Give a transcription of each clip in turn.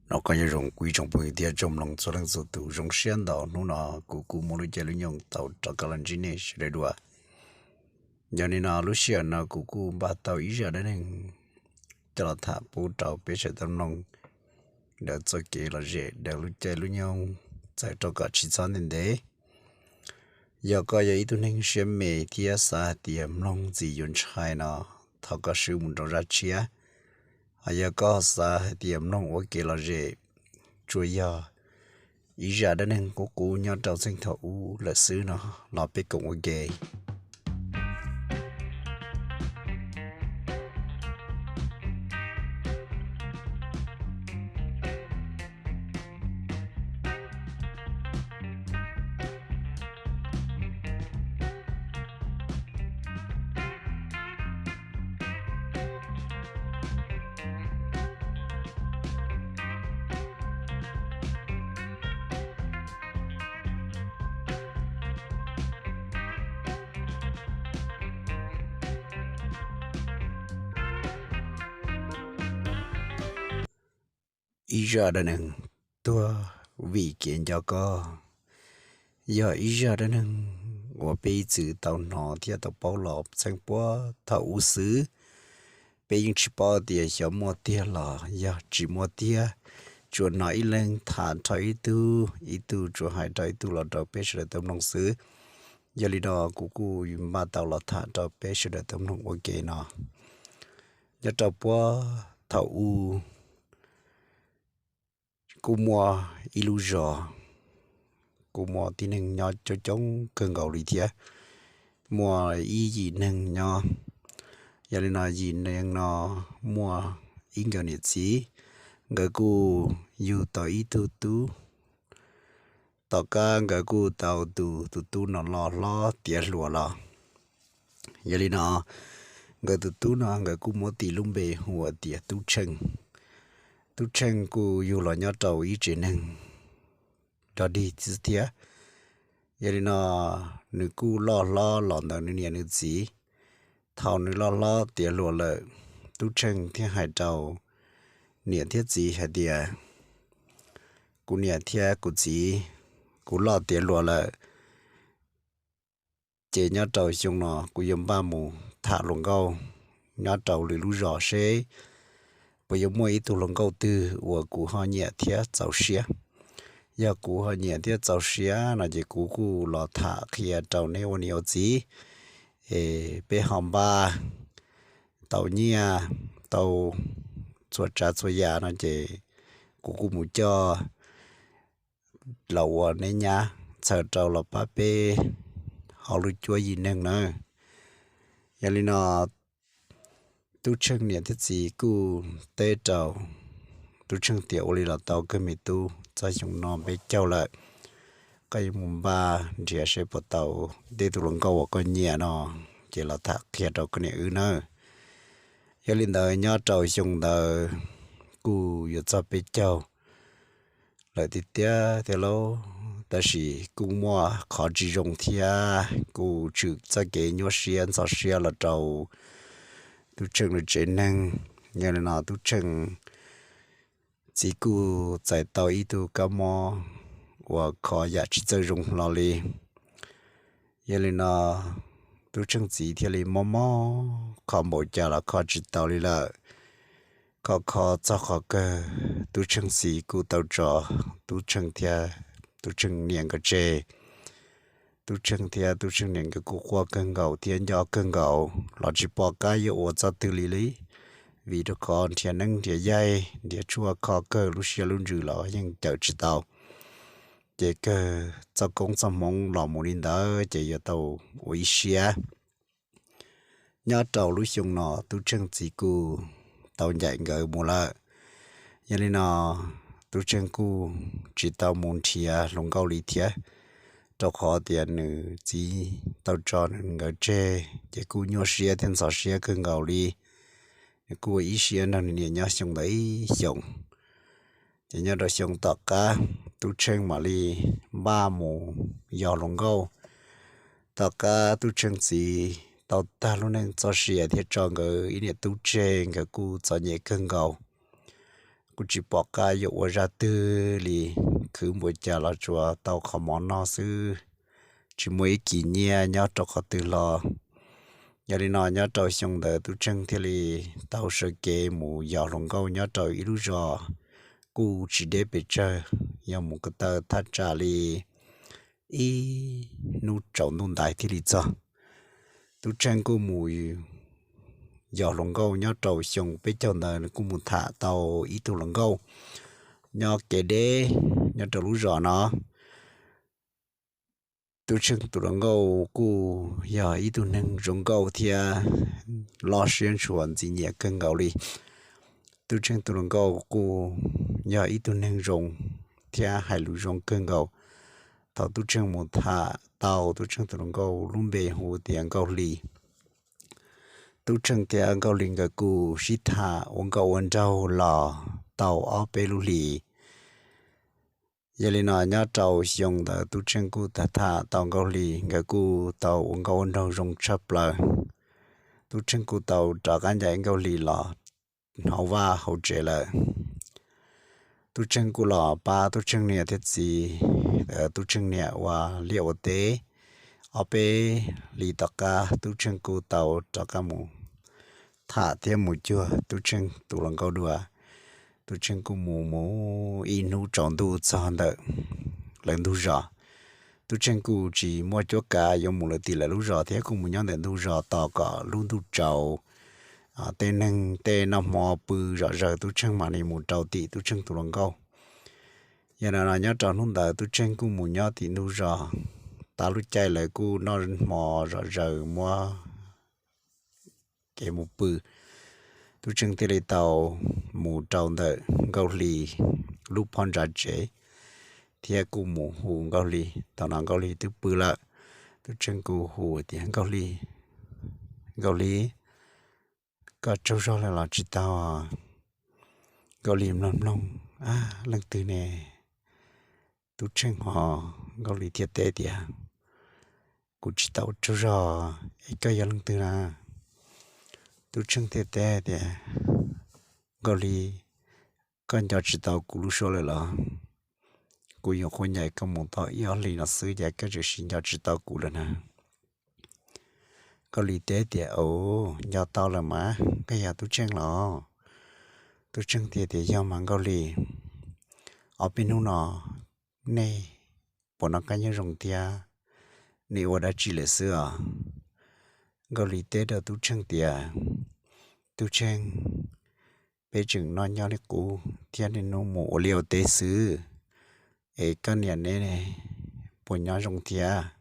No koj yuav zoo kuv ib tsoom phooj ywg thiab tsoom mloog txhua leej txhua tus, zoo siab ntau hnub no kuv kuj muaj lub caij lub nyoog tau rov qab los ntsib nej sawv daws dua. Yog li no lub sij hawm no kuv kuj npaj tau ib zaj dab neeg coj los tham pub rau peb sawv daws tau mloog, daws txoj kev lom zem, daws lub caij lub nyoog, txawm rau kom tsis txhob ntev ntev. Yog koj yog ib tug neeg siab me thiab xav hais tias mloog ntxiv yuav ntshai no, thov koj swb mus rau zaj tshiab. Hos yog koj xav hais tias mloog ua kev lom zem, tsuas yog ib zaj dab neeg qub qub nyob rau txheej thaum ub lawm xwb no, los peb koom ua ke. Ib zaj dab neeg tuag vim kev nco koj. Yog ib zaj dab neeg uas peb ib txwm tau hnov thiab tau paub los txheej puag thaum ub xwb. Peb yeej tsis paub tias xyov muaj tiag los yog tsis muaj tiag, tsuas hnov ib leeg tham rau ib tug, ib tug tsuas hais rau ib tug los rau peb sawv daws tau mloog xwb. Yog li no kuv kuj yuav npaj tau los tham rau peb sawv daws tau mloog ua ke no. Nyob rau puag thaum ub, kuj muaj ib lub zos, kuj muaj tib neeg nyob coob coob kawg nkaus li thiab. Muaj ib yim neeg nyob. Yog li no yim neeg no muaj ib nkawd niam txiv, nkawd kuj yug tau ib tug tub. Tom qab nkawd kuj tau tus, tus tub no loj hlob tiav hluas los. Yog li no, nkawd tus tub no nkawd kuj muab tis lub npe hu ua tias Tub Tsheej. Tub Tsheej kuj yug los nyob rau ib tsev neeg dog dig xwb thiab. Yog li no, nws kuj loj hlob los ntawm nws niam nws txiv. Thaum nws loj hlob tiav hluas lawm, Tub Tsheej thiaj hais rau niam thiab txiv hais tias, kuv niam thiab kuv txiv, kuv loj tiav hluas lawm, ces nyob rau xyoo no kuv yuav npaj mus tham hluas nkauj nyob rau lwm lub zos seb puas yuav muaj ib tug hluas nkauj twg uas kuv ho nyiam thiab txaus siab. Yog kuv ho nyiam thiab txaus siab no ces kuv kuj los tham qhia rau neb ua niam ua txiv, es peb ho npaj tau nyiaj, tau txhua tsav txhua yam no ces kuv kuj mus coj los ua neb nyab txhawm rau los pab peb hauv lub cuab yim neeg nawb. Yog li no, Tub Tsheej niam thiab txiv kuj teb rau Tub Tsheej tias, ua li los tau kawg me tub, txog xyoo no peb caug lawm, koj yuav mus npaj nrhiav seb puas tau tej tus hluas nkauj uas koj nyiam no, ces los tham qhia rau koj niam wb nawb. Yog li ntawd nyob rau xyoo ntawd kuj yuav txog peb caug lawm tiag tiag thiab lauj, tab sis kuj muaj qhov tsis zoo thiab, kuj tshwm txoj kev nyuaj siab ntxhov siab los rau Tub Tsheej lub tsev neeg. Yog li no Tub Tsheej txiv kuj txais tau ib tug kab mob uas kho yam tsis txawj zoo hlo li. Yog li no Tub Tsheej txiv thiaj li mob mob kho npaum cas los kho tsis tau li lawm. Kho kho txog qhov kawg, Tub Tsheej txiv kuj tau tso Tub Tsheej thiab Tub Tsheej niam nkawd tseg. Tub Tsheej thiab Tub Tsheej niam nkawd kuj quaj kawg nkaus thiab nco kawg nkaus los tsis pom qab yuav ua txoj twg li li, vim rau qhov nrhiav neeb nrhiav yaig nrhiav tshuaj kho kawg lub siab lub ntsws los yeej cawm tsis tau. Ces kawg txoj koob txoj hmoov los mus li ntawd ces yuav tau ua ib siab. Nyob rau lub xyoo no Tub Tsheej txiv kuj tau ncaim nkawd mus lawm. Yog li no Tub Tsheej kuj tsis tau mus nrhiav hluas nkauj li thiab, rau qhov tias nws txiv tau tso nkawd tseg ces kuj nyuaj siab thiab ntxhov siab kawg nkaus li. Nws kuj ua ib siab nrog nws niam nyob xyoo ntawd ib xyoos. Ces nyob rau xyoo tom qab, Tub Tsheej mam li npaj mus yos hluas nkauj. Tom qab Tub Tsheej txiv tau tag lub neej txoj sia thiab tso nkawd ib niam tub tseg, nkawd kuj txom nyem kawg nkaus. kuj tsis pom qab yuav ua zaj twg li, khwv npaum cas los tsuas tau qhov mov noj xwb, tsis muaj ib kis nyiaj nyob rau qhov twg los. Yog li no nyob rau xyoo ntawd Tub Tsheej thiaj li tau sawv kev mus yos hluas nkauj nyob rau ib lub zos kuj tsis deb pes tsawg, yog mus ko taw thaj tsam li ib hnub tsaus ntuj ntais thiaj li txog. Tub Tsheej kuj mus yos hluas nkauj nyob rau xyoo peb caug ntawd kuj mus tham tau ib tug hluas nkauj nyob kev deb nyob rau lub zos no. Tub Tsheej tus hluas nkauj kuj yog ib tug neeg zoo nkauj thiab loj siab ntshua ntxim nyiam kawg nkaus li. Tub Tsheej tus hluas nkauj kuj yog ib tug neeg zoo thiab hais lus zoo kawg nkaus. Thaum Tub Tsheej mus tham tau Tub Tsheej tus hluas nkauj lub npe hu tias Nkauj Hli, Tub Tsheej thiab Nkauj Hli nkawd kuj sib tham ua nkauj ua nraug los tau ob peb lub hlis. Yog li no nyob rau xyoo ntawd Tub Tsheej kuj tham tham tau Nkauj Hli, nkawd kuj tau ua nkauj ua nraug zoo tshaj plaws. Tub Tsheej kuj tau rov qab ncaim Nkauj Hli los hauv vaj hauv tsev lawm. Tub Tsheej kuj los pab Tub Tsheej niam thiab txiv, Tub Tsheej niam ua liaj ua teb. Ob peb hlis tom qab Tub Tsheej kuj tau rov qab mus tham thiab mus cuag Tub Tsheej tus hluas nkauj dua. Tub Tsheej kuj mus mus ib hnub tsaus ntuj txog ntawm lawv ntug zos. Tub Tsheej kuj tsis muaj cuab kav yuav mus lawm tim lawv lub zos thiab, kuj mus nyob ntawm ntug zos tos kom lub ntuj tsaus, tej neeg tej noj hmo pw zom zaws Tub Tsheej mam li mus rau tim Tub Tsheej tus hluas nkauj. Yog li no nyob rau hnub ntawd Tub Tsheej kuj mus nyob tim ntug zos. Tag lub caij lawv kuj noj hmo zom zaws muab kev mus pw, Tub Tsheej thiaj li tau mus rau ntawm Nkauj Hli lub phab ntsa tsev thiab kuj mus hu Nkauj Hli. Thaum no Nkauj Hli twb pw lawm, Tub Tsheej kuj hu tias, Nkauj Hli, Nkauj Hli, koj tsaug zog lawm los tsis tau? Nkauj Hli mloog mloog, Ab, leej twg ne? Tub Tsheej hos? Nkauj Hli thiaj teb tias, Kuv tsis tau tsaug zog, es koj yog leej twg na? Tub Tsheej thiaj teb tias, Nkauj Hli, koj nco tsis tau kuv lub suab lawm los? Kuv yuav qhuab ncaim koj mus tau ib ob hlis no xwb ces koj tseem nco tsis tau kuv lawm na. Nkauj Hli teb tias, Aub, nco tau lawm mas, koj yog Tub Tsheej los? Tub Tsheej thiaj tias, Yog mas Nkauj Hli, ob peb hnub no nej puas noj qab nyob zoo thiab? Nej ua dab tsi lawm xwb os? Nkauj Hli teb rau Tub Tsheej tias, Tub Tsheej, peb tseem noj nyob li qub thiab niaj hnub mus ua liaj ua teb xwb, es koj niam neb puas nyob zoo thiab?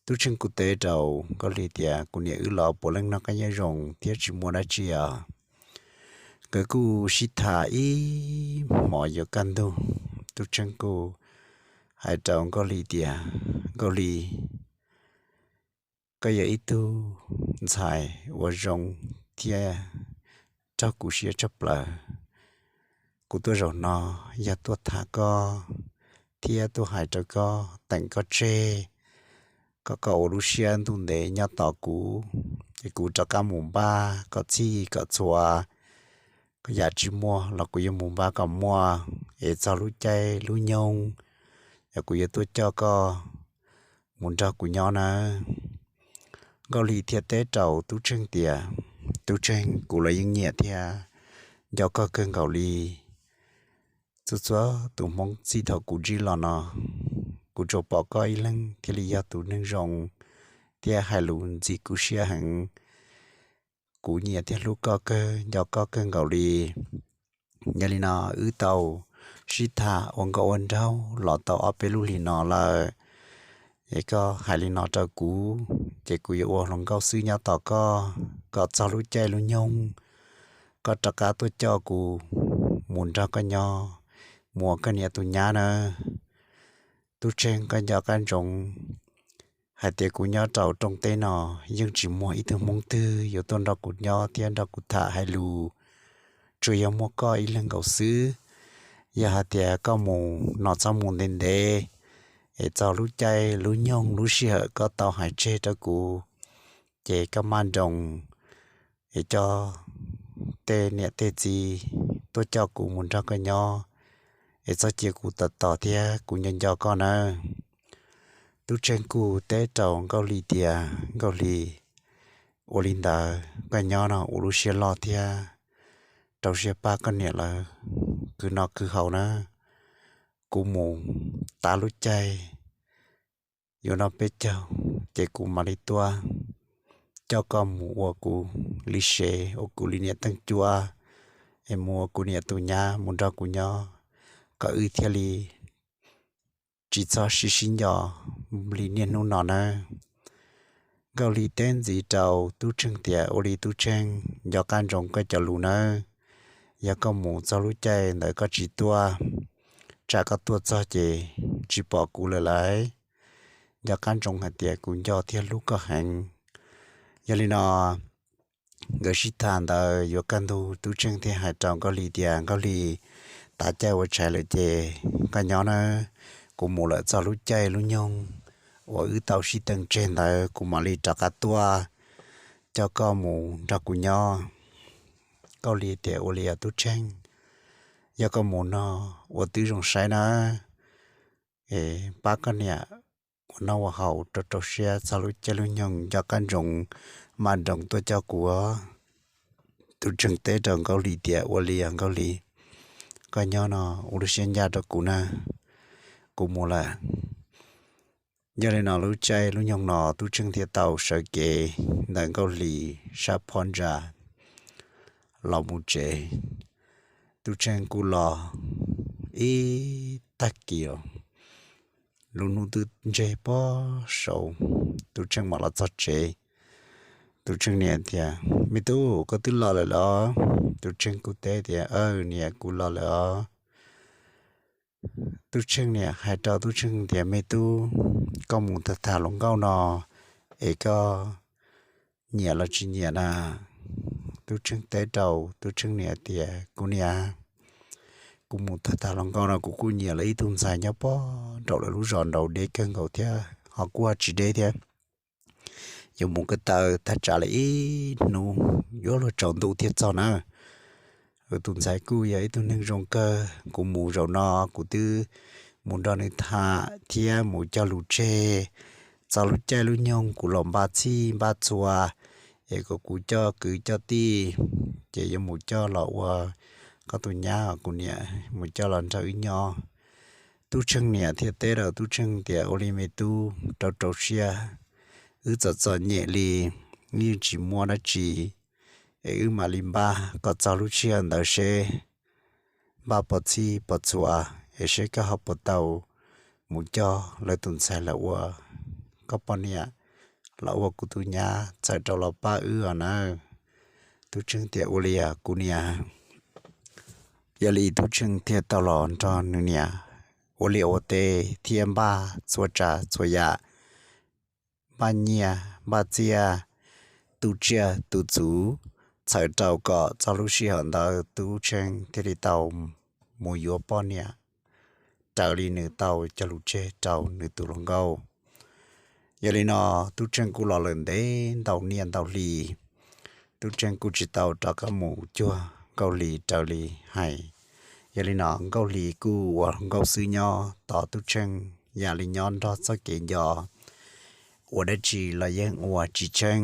Tub Tsheej kuj teb rau Nkauj Hli tias, Kuv niam wb los puav leej noj qab nyob zoo thiab tsis muaj dab tsi os. Nkawd kuj sib tham ib hmos yuav kaj ntug, Tub Tsheej kuj hais rau Nkauj Hli tias, Nkauj Hli, koj yog ib tug ntxhais uas zoo thiab raug kuv siab tshaj plaws. Kuv tuaj zaum no yog tuaj tham koj thiab tuaj hais rau koj teem koj tseg, kom koj ua lub siab ntuj ntev nyob tos kuv, es kuv rov qab mus npaj kom txhij kom txhua, koj yam tsis muaj los kuv yuav mus npaj kom muaj, es txog lub caij lub nyoog, es kuv yuav tuaj coj koj mus nrog kuv nyob nawb. Nkauj Hli thiaj teb rau Tub Tsheej tias, Tub Tsheej, kuv los yeej nyiam thiab nco koj kawg nkaus li. Txhua txhua tus hmoob txij thaum kuv ntsib los no, kuv tsuas pom koj ib leeg thiaj li yog tus neeg zoo thiab hais lus ntxim kuv siab heev. Kuv nyiam thiab hlub koj kawg, nco koj kawg nkaus li. Yog li no wb tau sib tham ua nkauj ua nraug los tau ob peb lub hlis no lawm, es koj hais li no rau kuv, ces kuv yuav ua hluas nkauj xwb nyob tos koj, kom txog lub caij lub nyoog koj rov qab tuaj coj kuv mus nrog koj nyob, mus ua koj niam tus nyab nawb. Tub Tsheej, koj nco qab ntsoov hais tias kuv nyob rau rooj teb no yeej tsis muaj ib tug hmoob twg yuav tuaj nrog kuv nyob thiab nrog kuv tham hais lus, tsuas yog muaj koj ib leeg nkaus xwb. Yog hais tias koj mus no txhob mus ntev ntev, es txog lub caij lub nyoog lub sij hawm koj tau hais tseg rau kuv, ces koj maj nroos es coj tej niam tej txiv, tuaj coj kuv mus nrog koj nyob, es txhob cia kuv tos tos thiab, kuv nco nco koj nawb. Tub Tsheej kuj teb rau Nkauj Hli tias, Nkauj Hli, ua li ntawd koj nyob no ua lub siab loj thiab, rau siab pab koj niam lawv khwv noj khwv haus na. Kuv mus tav lub caij yuav noj peb caug, ces kuv mam li tuaj coj koj mus ua kuv li sev, ua kuv li niam teej cuab, es mus ua kuv niam tus nyab mus nrog kuv nyob, kom wb thiaj li tsis txhob sib sib nco li niaj hnub no nawb. Nkauj Hli teb ntxiv rau Tub Tsheej tias, Ua li Tub Tsheej, nco qab ntsoov koj cov lus nawb. Yog koj mus txog lub caij ntawd koj tsis tuaj, tsam koj tuaj txog ces tsis pom kuv lawm lauj. Nco qab ntsoov hais tias kuv nco thiab hlub koj heev. Yog li no, nkawd sib tham ntawd yuav kaj ntug, Tub Tsheej thiaj hais rau Nkauj Hli tias, Nkauj Hli, tav caij ua tshais lawm ces koj nyob nawb, kuv mus lawm txog lub caij lub nyoog uas wb tau sib teem tseg ntawd kuv mam li rov qab tuaj coj koj mus nrog kuv nyob. Nkauj Hli tias, Ua li os Tub Tsheej, yog koj mus no ua tib zoo saib nawb, es pab koj niam ua noj ua haus rau rau siab, txog lub caij lub nyoog nco qab ntsoov maj nroos tuaj coj kuv. Tub Tsheej teb rau Nkauj Hli tias, Ua li os Nkauj Hli, koj nyob no ua lub siab ncaj rau kuv na, kuv mus lawm. Yog li no lub caij lub nyoog no Tub Tsheej thiaj tau sawv kev ntawm Nkauj Hli sab phab ntsa los mus tsev. Tub Tsheej kuj los ib tag kis, lub hnub twb ntseg pob saud, Tub Tsheej mam los txog tsev. Tub Tsheej niam tias, Me tub, koj twb los lawm los? Tub Tsheej kuj teb tias, Aw niam, kuv los lawm os. Tub Tsheej niam hais rau Tub Tsheej tias, Me tub, koj mus tham tham hluas nkauj no es koj nyiam los tsis nyiam na? Tub Tsheej teb rau Tub Tsheej niam tias, Kuv niam, kuv mus tham tham hluas nkauj no kuv kuj nyiam lawv ib tug ntxhais nyob pob nraum lawv lub zos nraud, deb kawg nkaus thiab ho kuj tsis deb thiab. Yuav mus ko taw thaj tsam li ib hnub yuav luag tsaus ntuj thiaj txog na. Tus ntxhais kuj yog ib tug neeg zoo kawg, kuv mus zaum no kuv twb mus nrog nws tham thiab mus cog lus tseg. Txog lub caij lub nyoog kuv los npaj txhij npaj txhua, es kom kuv coj kwv coj tij, ces yuav mus coj los ua koj tus nyab, kuv niam mus coj los nrog wb nyob. Tub Tsheej niam thiaj teb rau Tub Tsheej tias, Ua li me tub, rau rau siab, wb txom txom nyem li, wb yeej tsis muaj dab tsi, es wb mam li npaj kom txog lub sij hawm ntawd seb npaj puas txhij puas txhua, es seb koj ho puas tau mus coj lawv tus ntxhais los ua koj poj niam, los ua kuv tus nyab txawm rau los pab wb os nawb. Tub Tsheej tias, Ua li kuv niam. Yog li Tub Tsheej thiaj tau los nrog nws niam ua liaj ua teb thiab npaj txhua tsav txhua yam, npaj nyiaj npaj txiaj, tu tsiaj tu txhuv, txhawm rau kom txog lub sij hawm ntawd Tub Tsheej thiaj li tau mus yuav poj niam raws li nws tau cog lus tseg rau nws tus hluas nkauj. Yog li no, Tub Tsheej kuj los lawm ntev ntau niaj ntau hli, Tub Tsheej kuj tsis tau rov qab mus cuag Nkauj Hli raws li hais. Yog li no Nkauj Hli kuj ua nkauj xwb nyob tos Tub Tsheej yam li nyob nrog txoj kev nco. Ua dab tsi los yeej ua tsis tsheej,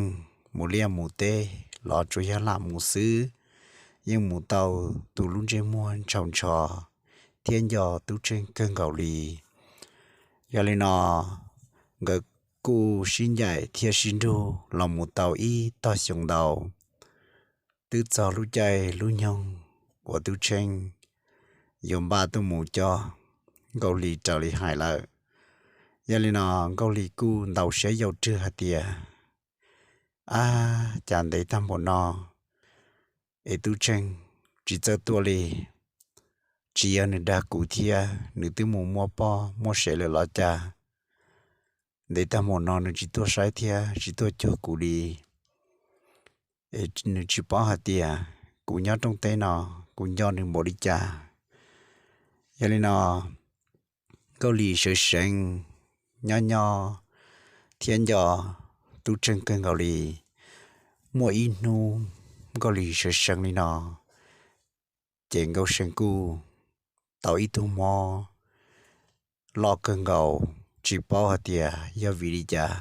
mus liaj mus teb los tsuas yog lam mus xwb, yeej mus tau tus lub ntsej muag ntshaus ntsho thiab nco Tub Tsheej kawg nkaus li. Yog li no, nkawd kuj sib ncaim thiab sib nrug los mus tau ib tog xyoo ntau, twb txog lub caij lub nyoog uas Tub Tsheej yuav npaj tuaj mus coj Nkauj Hli raws li hais lawm. Yog li no, Nkauj Hli kuj ntaus siab yau rwg hais tias, Ab, cas ntev tag npaum no es Tub Tsheej tsis txawj tuaj li? Tsis yog nws dag kuv thiab nws twb mus muaj poj muaj sev lawm los cas? Ntev tag npaum no nws tsis tuaj saib thiab tsis tuaj cuag kuv li. Es nws tsis paub hais tias kuv nyob rooj teb no, kuv nco nws npaum li cas. Yog li no, Nkauj Hli sawv seev nyob nyob thiab nco Tub Tsheej kawg nkaus li. Muaj ib hnub Nkauj Hli sawv seev li no, Ces Nkauj See kuj tau ib tug mob loj kawg nkaus, tsis paub hais tias yog vim li cas.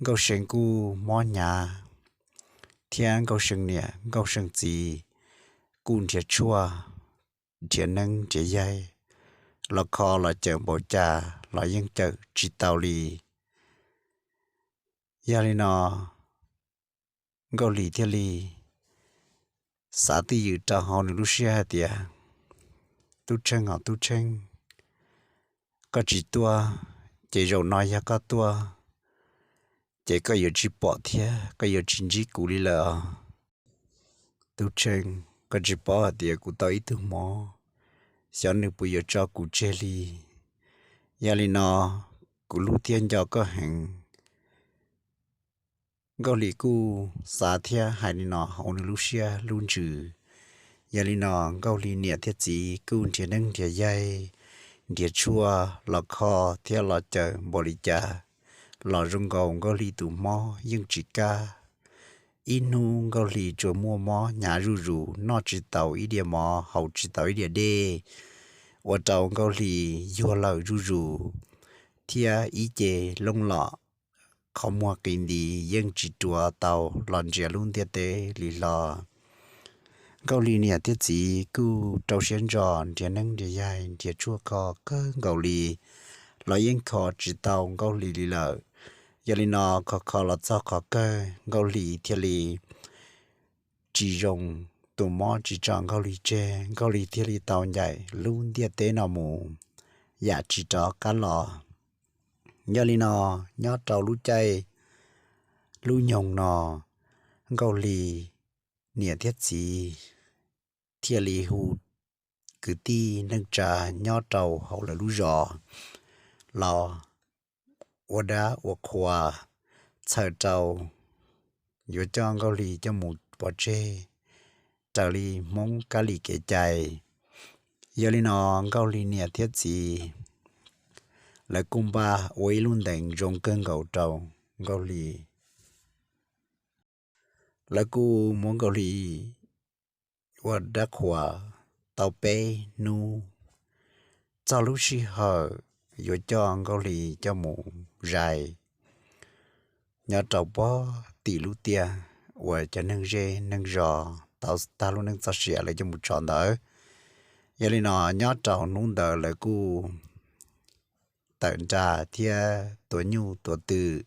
Nkauj See kuj mob hnyav, thiab Nkauj See niam Nkauj See txiv kuj nrhiav tshuaj, nrhiav neeb nrhiav yaig los kho los cawm npaum cas los yeej cawm tsis tau li. Yog li no, Nkauj Lis thiaj li xav twj ywm rau hauv nws lub siab hais tias, Tub Tsheej os Tub Tsheej, koj tsis tuaj, ces zaum no yog koj tuaj, ces koj yuav tsis pom thiab koj yuav tsis ntsib kuv li lawm os. Tub Tsheej, koj tsis paub hais tias kuv tau ib tug mob, xyov nws puas yuav tso kuv tseg li. Yog li no, kuv hlub thiab nco koj heev. Nkauj Lis kuj xav thiab hais li no hauv nws lub siab lub ntsws. Yog li no Nkauj Lis niam thiab txiv kuj nrhiav neeb nrhiav yaig, nrhiav tshuaj los kho thiab los cawm npaum li cas los zoo nkaus Nkauj Lis tus mob yeej tsis kaj. Ib hnub Nkauj Lis tsuas muaj mob hnyav zuj zus, noj tsis tau ib diav mov, haus tsis tau ib diav dej, ua rau Nkauj Lis yuag lawm zuj zus, thiab ib ce looj lom, qhov muag qis nti, yeej tsis rua tau los ntsia lub ntiaj teb li hlo. Nkauj Lis niam thiab txiv kuj rau siab ntso nrhiav neeb nrhiav yaig, nrhiav tshuaj kho kawg nkaus li los yeej kho tsis tau Nkauj Lis li lawm. Yog li no kho kho los txog qhov kawg Nkauj Lis thiaj li tsis zoo, tus mob tsis tso Nkauj Lis tseg, Nkauj Lis thiaj li tau ncaim lub ntiaj teb no mus, yam tsis rov qab los. Yog li no, nyob rau lub caij lub nyoog no, Nkauj Lis niam thiab txiv thiaj li hu kwv tij neej tsa nyob rau hauv lawv lub zos los ua dab ua qhua, txhawm rau yuav coj Nkauj Lis coj mus pov tseg raws li Hmoob kab li kev cai. Yog li no Nkauj Lis niam thiab txiv lawv kuj npaj ua ib lub ntees zoo kawg nkaus rau Nkauj Lis. Lawv kuj muab Nkauj Lis ua dab qhuas tau peb hnub, txog lub sij hawm yuav coj Nkauj Lis coj mus zais nyob rau puag tim lub tiaj uas cov neeg zej neeg zos tau tag lub neej txoj sia lawv coj mus tso ntawd. Yog li no nyob rau hnub ntawd lawv kuj tawm nra thiab tuav nyuj tuav twm,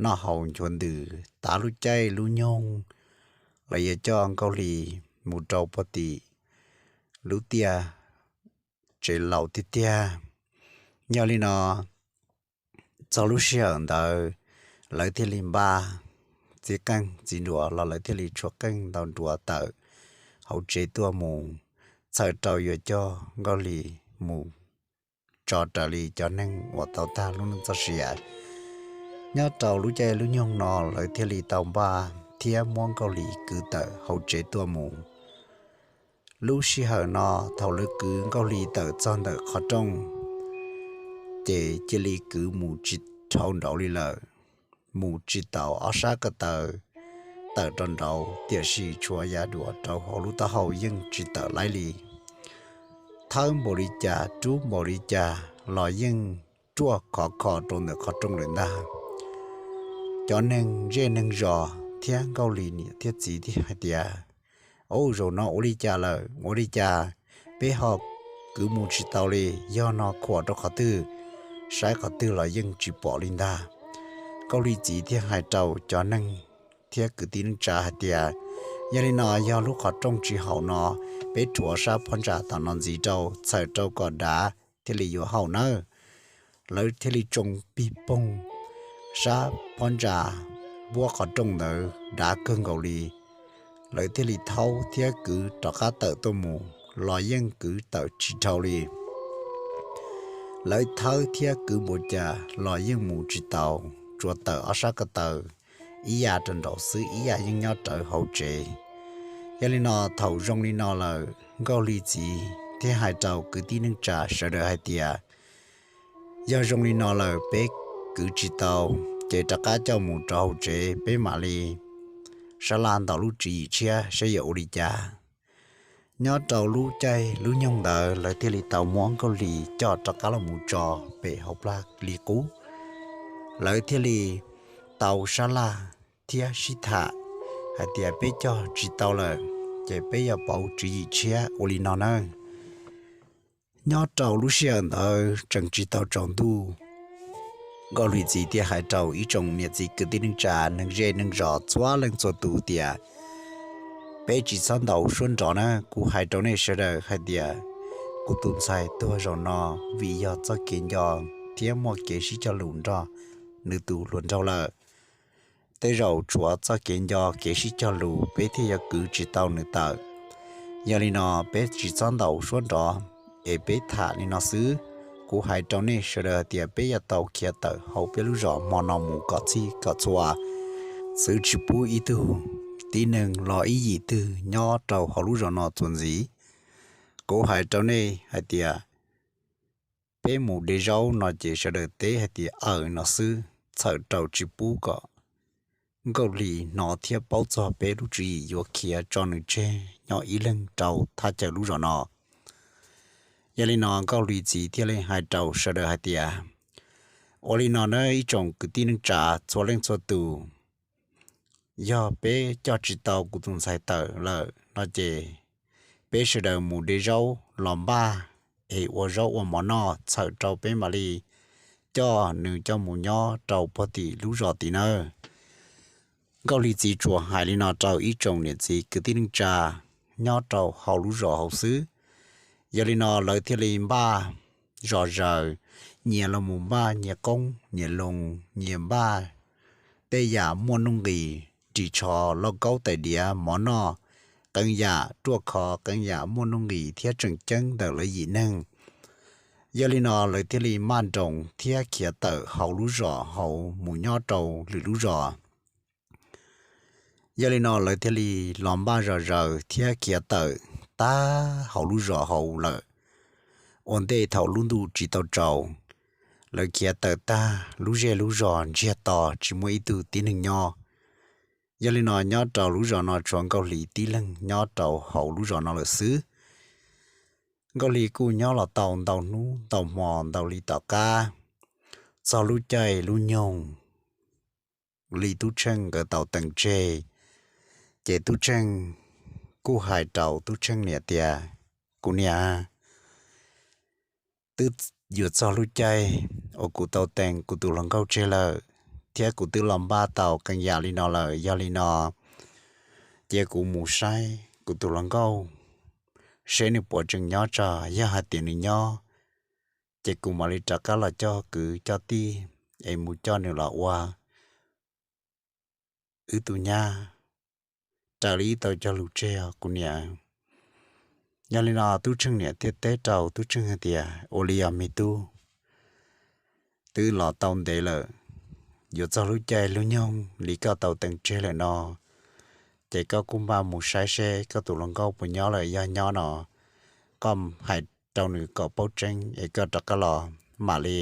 noj haus nchuav ntws, tav lub caij lub nyoog lawv yuav coj Nkauj Lis mus rau puag tim lub tiaj tsev laus tiag tiag. Yog li no txog lub sij hawm ntawd lawv thiaj li npaj txiv qeej txiv nruas los lawv thiaj li tshuav qeej ntau nruas tawm hauv tsev tuaj mus, txhawm rau yuav coj Nkauj Lis mus tso raws li cov neeg uas tau tag lub neej txoj sia. Nyob rau lub caij lub nyoog no lawv thiaj li tau npaj thiab muab Nkauj Lis kwv tawm hauv tsev tuaj mus. Lub sij hawm no thaum lawv kwv Nkauj Lis tawm txog ntawm qhov rooj, ces cia li kwv mus tsis dhau nraud li lawm, mus tsis taus ob sab ko taw tawm rau nraud, tiam sis tshuav yav duav rau hauv lub taub hau yeej tsis tawm laib li. Thawb npaum li cas rub npaum li cas los yeej ruaj khov kho rau ntawm qhov rooj lawm ntag. Cov neeg zej neeg zos thiab Nkauj Lis niam thiab txiv thiaj hais tias, Ub, zaum no ua li cas lawm, ua li cas peb ho kwv mus tsis tau li, yog no khuam rau qhov twg, saib qhov twg los yeej tsis pom li ntag. Nkauj Lis txiv thiaj hais rau cov neeg thiab kwv tij neej tsa hais tias, Yog li no yog lub qhov rooj tsis haum no, peb rhuav sab phab ntsa tom no ntxiv rau, txhawm rau kom dav thiaj li yuav haum nawb. Lawv thiaj li tsoo pig poog sab phab ntsa puab qhov rooj ntawd dav kawg nkaus li. Lawv thiaj li thaub thiab kwv rov qab tawm tuaj mus los yeej kwv tawm tsis dhau li. Lawv thawb thiab kwv npaum cas los yeej mus tsis taus, tsuas tawm ob sab ko taw ib yam rau nraud xwb, ib yam yeej nyob rawv hauv tsev. Yog li no thaum zoo li no lawm Nkauj Lis txiv thiaj hais rau kwv tij neej tsa sawv daws hais tias, Yog zoo li no lawm peb kwv tsis tau, ces rov qab coj mus rau hauv tsev peb mam li sab laj ntaus lub tswv yim tshiab saib yuav ua li cas. Nyob rau lub caij lub nyoog ntawd lawv thiaj li tau muab Nkauj Hli coj rov qab los mus tso pem hauv Plag Lis qub. Lawv thiaj li tau sab laj thiab sib tham hais tias peb cog tsis tau lawm, ces peb yuav pauv tswv yim tshiab ua li no nawb. Nyob rau lub sij hawm ntawd tseem tsis tau tsaus ntuj, Nkauj Hli txiv thiaj hais rau ib tsoom niam txiv kwv tij neej tsa neeg zej neeg zos txhua leej txhua tus tias, peb tsis txhob ntaus suab nrov na, kuv hais rau nej sawv daws hais tias kuv tus ntxhais tuag zaum no vim yog txoj kev nco thiab muaj kev sib cog lus nrog nws tus hluas nraug lawm. Tej zaum tshuav txoj kev nco kev sib cog lus peb thiaj yuav kwv tsis tau nws tawm. Yog li no peb tsis txhob ntaus suab nrov, es peb tham li no xwb. Kuv hais rau nej sawv daws hais tias peb yuav tau khiav tawm hauv peb lub zos hmo no mus kom txhij kom txhua, txwv tsis pub ib tug tib neeg los ib yim twg nyob rau hauv lub zos no txuas ntxiv. Kuv hais rau nej hais tias peb mus de zaub no ces sawv daws teb hais tias aws no xwb, txhawm rau tsis pub kom Nkauj Hli hnov thiab paub txog peb lub tswv yim yuav khiav tso nws tseg nyob ib leeg rau thaj chaw lub zos no. Yog li no Nkauj Hli txiv thiaj li hais rau sawv daws hais tias, ua li no nawb ib tsoom kwv tij neej tsa txhua leej txhua tus, yog peb coj tsis tau kuv tus ntxhais tawm lawm no ces peb sawv daws mus de zaub los npaj es ua zaub ua mov noj, txhawm rau peb mam li coj nws coj mus nyob rau puag tim lub zos tid nawb. Nkauj Hli txiv tsuas hais li no rau ib tsoom niam txiv kwv tij neej tsa nyob rau hauv lub zos hauv xwb. Yog li no lawv thiaj li npaj zos zaws, nyias los mus npaj nyias qoob nyias loo, nyias npaj tej yam muaj nuj nqis, ris tsho, lauj kaub tais diav, mov noj, qee yam ruaj khov, qee yam muaj nuj nqis thiab tseem ceeb ntawm lawv yim neeg. Yog li no lawv thiaj li maj nroos thiab khiav tawm hauv lub zos hauv mus nyob rau lwm lub zos. Yog li no lawv thiaj li los npaj zos zaws thiab khiav tawm tag hauv lub zos hauv lawm. Ua ntej thaum lub ntuj tsis tau tsaus, lawv khiav tawm tag lub zej lub zos ntsiag to tsis muaj ib tug tib neeg nyob. Yog li no nyob rau lub zos no tshuav Nkauj Hli tib leeg nyob rau hauv lub zos no lawm xwb. Nkauj Hli kuj nyob los tau ntau hnub ntau hmo ntau li tom qab, txog lub caij lub nyoog li Tub Tsheej nkawd tau teem tseg, ces Tub Tsheej kuj hais rau Tub Tsheej niam tias, kuv niam, twb yuav txog lub caij uas kuv tau teem kuv tus hluas nkauj tseg lawm, thiab kuv twb los npaj tau qee yam li no lawm. Yog li no cia kuv mus saib kuv tus hluas nkauj seb nws puas tseem nyob tso. Yog hais tias nws nyob ces kuv mam li rov qab los coj kwv coj tij es mus coj nws los ua wb tus nyab raws li wb tau cog lus tseg os kuv niam. Yog li no Tub Tsheej niam thiaj teb rau Tub Tsheej hais tias, ua li os me tub, twb los tau ntev lawm, yuav txog lub caij lub nyoog li koj tau teem tseg lawm no, ces koj kuj npaj mus saib seb koj tus hluas nkauj puas nyob lawm. Yog nyob no koj hais rau nws kom paub tseeb es koj rov qab los mam li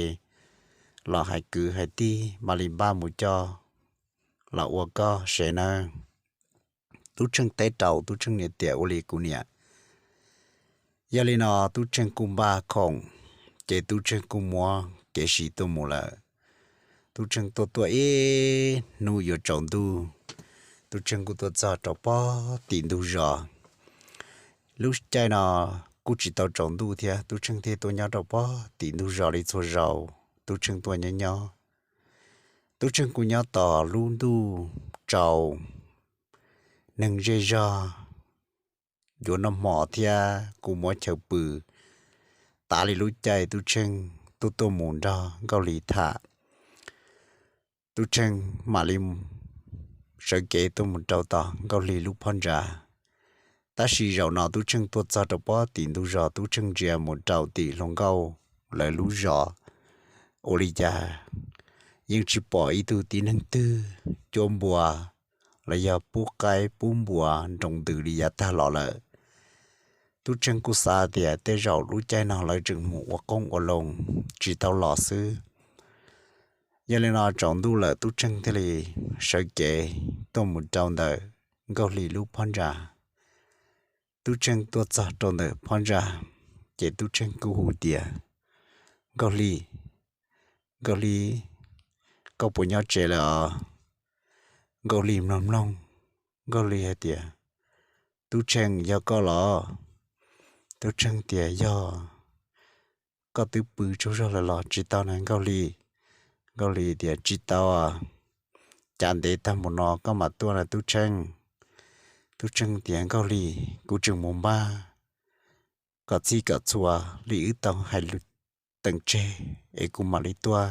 los hais kwv hais tij mam li npaj mus coj los ua koj sev nawb. Tub Tsheej teb rau Tub Tsheej niam tias, ua li kuv niam. Yog li no Tub Tsheej kuj npaj khoom, ces Tub Tsheej kuj muab kev sim tuaj mus lawm. Tub Tsheej tuaj tuaj ib hnub yuav tsaus ntuj, Tub Tsheej kuj tuaj txog rau pob tim ntug zos. Lub caij no kuj tsis tau tsaus ntuj thiab, Tub Tsheej thiaj tuaj nyob rau pob tim ntug zos li txhua zaus Tub Tsheej tuaj nyob nyob. Tub Tsheej kuj nyob tos lub ntuj tsaus, neeg zej zog yuav noj hmo thiab kuj muab chaw pw. Tav li lub caij Tub Tsheej tuaj tuaj mus nrog Nkauj Hli tham, Tub Tsheej mam li sawv kev tuaj mus rau tom Nkauj Hli lub phab ntsa. Tab sis zaum no Tub Tsheej tuaj txog rau pob tim ntug zos, Tub Tsheej ntsia mus rau tim hluas nkauj lawv lub zos, ua li cas yeej tsis pom ib tug tib neeg twg cuab npua los yog pub qaib pub npua nroo ntws li yav tag los lawm. Tub Tsheej kuj xav tias tej zaum lub caij no lawv tseem mus ua qoob ua loo tsis tau los xwb. Yog li no tsaus ntuj lawm Tub Tsheej thiaj li sawv kev tuaj mus rau ntawm Nkauj Hli lub phab ntsa. Tub Tsheej tuaj txog rau ntawm phab ntsa, ces Tub Tsheej kuj hu tias, Nkauj Hli, Nkauj Hli, koj puas nyob tsev lawm os? Nkauj Hli mloog mloog, Nkauj Hli hais tias, Tub Tsheej, yog koj los? Tub Tsheej tias, Yog. Koj twb pw tsaug zog lawm los tsis tau na Nkauj Hli? Nkauj Hli tias, Tsis tau. Cas ntev tag npaum no koj mam tuaj na Tub Tsheej? Tub Tsheej tias, Nkauj Hli, kuv tseem mus npaj kom txhij kom txhua li wb tau hais lus teem tseg es kuv mam li tuaj.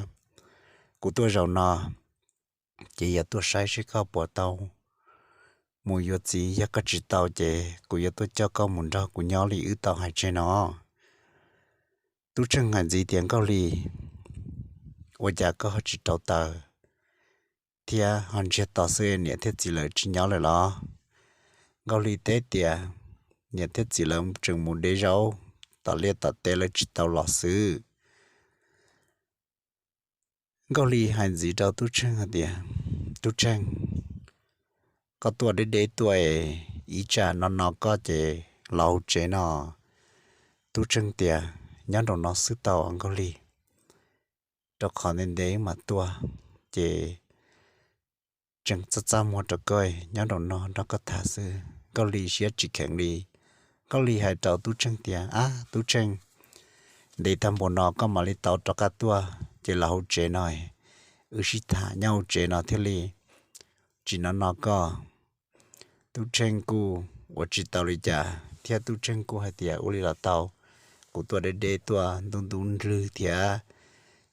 Kuv tuaj zaum no ces yog tuaj saib seb koj puas tau mus yuav txiv, yog koj tsis tau ces kuv yuav tuaj coj koj mus nrog kuv nyob li wb tau hais tseg no. Tub Tsheej hais ntxiv tias, Nkauj Hli, ua cas koj ho tsis rauv taws thiab ho ntsiag to xwb, niam thiab txiv lawv tsis nyob lawm los? Nkauj Hli teb tias, Niam thiab txiv lawv tseem mus de zaub tom liaj tom teb, lawv tsis tau los xwb. Nkauj Hli hais ntxiv rau Tub Tsheej hais tias, Tub Tsheej, koj tuaj deb deb tuaj es ib tsam no no koj ces los hauv tsev no. Tub Tsheej tias, Nyob nraum no xwb tau Nkauj Hli, rau qhov ntev ntev mam tuaj ces tseem txaj txaj muag rau koj, nyob nraum no nrog koj tham xwb. Nkauj Hli siab tsis kheev li. Nkauj Hli hais rau Tub Tsheej tias, Ab Tub Tsheej, ntev tag npaum no koj mam li tau rov qab tuaj ces los hauv tsev no, wb sib tham nyob hauv tsev no thiaj li tsis no no koj. Tub Tsheej kuj ua tsis tau li cas thiab Tub Tsheej kuj hais tias, Ua li los tau, kuv tuaj deb deb tuaj ntub ntub nrwg thiab,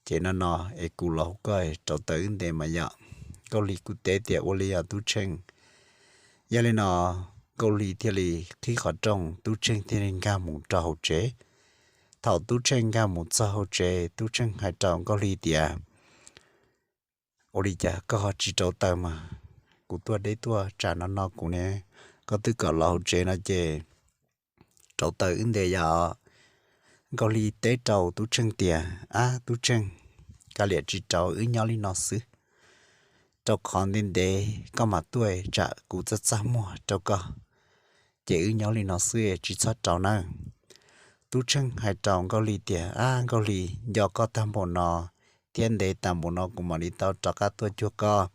ces no no es kuv los hu koj rauv taws wb nte mas yom. Nkauj Hli kuj teb tias, Ua li os Tub Tsheej. Yog li no Nkauj Hli thiaj li qhib qhov rooj, Tub Tsheej thiaj li nkag mus rau hauv tsev. Thaum Tub Tsheej nkag mus txog hauv tsev, Tub Tsheej hais rau Nkauj Hli tias, Ua li cas koj ho tsis rauv taws mas? Kuv tuaj deb tuaj tsam no no kuv ne, koj twb kom los hauv tsev no ces rauv taws wb nte yom. Nkauj Hli teb rau Tub Tsheej tias, Ab Tub Tsheej, kav liam tsis rauv, wb nyob li no xwb, rau qhov ntev ntev koj mam tuaj tsam kuv txaj txaj muag rau koj, ces wb nyob li no xwb tsis txhob rauv nawb. Tub Tsheej hais rau Nkauj Hli tias, Ab Nkauj Hli, nco koj tag npaum no thiab ntev tag npaum no kuv mam li tau rov qab tuaj cuag koj,